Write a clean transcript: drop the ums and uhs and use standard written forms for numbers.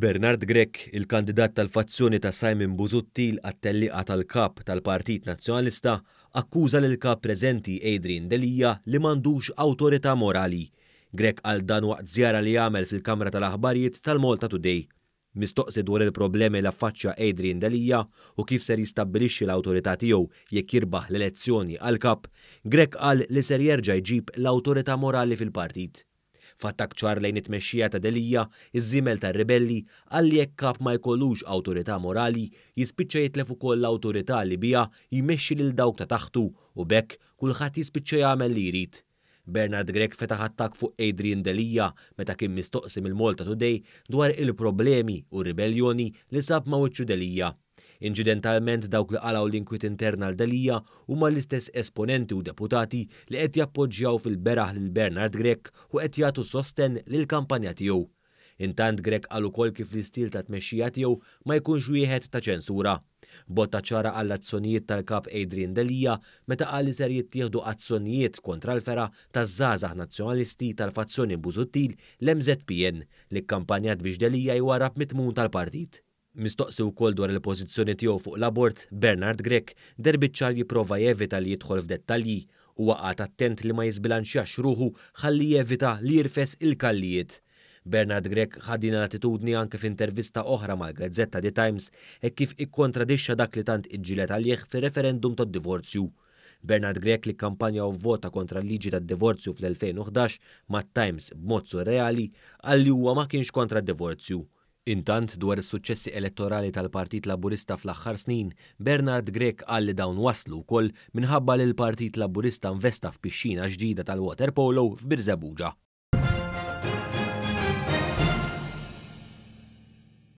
Bernard Grech, il-kandidat tal-fazzjoni ta' Simon Busuttil għat-tellieqa tal-Kap tal-Partit Nazzjonalista, akkuża lill-Kap preżenti Adrian Delia li m'għandux awtorità morali. Grech qal dan waqt żjara li għamel fil-kamra tal-aħbarijiet tal-Malta Today. Mistoqsi dwar il-problemi li affaċċja Adrian Delia u kif ser jistabbilixxi l-awtorità tiegħu jekk jirbaħ l-elezzjoni għall-Kap, Grech qal li ser jerġa' jġib l-awtorità morali fil-partit. F'attakk ċar lejn it-tmexxija ta' Delia, iż-żiemel tar-ribelli qal li jekk kap ma jkollux awtorità morali, jispiċċa jitlef ukoll l-awtorità li biha jmexxi lil dawk ta' taħtu u b'hekk kulħadd jispiċċa jagħmel li jrid. Bernard Grech fetaħ attakk fuq Adrian Delia meta kien mistoqsi mill-Malta Today dwar il-problemi u r-ribelljoni li sab ma' wiċċu Delia. Inċidentalment dawk li qalgħu l-inkwiet intern għal Delia huma l-istess esponenti u deputati li qed jappoġġjaw fil-beraħ lil Bernard Grech u qed jagħtu sostenn lill-kampanja tiegħu. Intant Grech qal ukoll kif l-istil ta' tmexxija tiegħu ma jkunx wieħed ta' ċensura. Botta ċara għall-azzjonijiet tal-Kap Adrian Delia meta qal li ser jittieħdu azzjonijiet kontra l-fergħa taż-żgħażagħ Nazzjonalisti tal-fazzjoni Busuttil l-MŻPN li kkampanjat biex Delia jwarrab mit-tmun tal-partit. Mistoqsi wkoll dwar il-pożizzjoni tiegħu fuq l-abort, Bernard Grech deher biċ-ċar jipprova jevita li jidħol f'dettalji. Huwa qagħad attent li ma jiżbilanċjax ruħu ħalli jevita li jirfes il-kallijiet. Bernard Grech ħa din l-attitudni anke f'intervista oħra mal-gazzetta The Times hekk kif ikkontradixxa dak li tant iġġieled għalih fir-referendum tad-divorzju. Bernard Grech li kkampanja u vvota kontra l-liġi tad-divorzju fl-2011 mat-Times b'mod surreali qal li huwa ma kienx kontra d-divorzju. Intant, dwar is-suċċessi elettorali tal-Partit Laburista fl-aħħar snin, Bernard Grech qal li dawn waslu wkoll minħabba li l-Partit Laburista nvesta f'pixxina ġdida tal-waterpolo f'Birżebbuġa.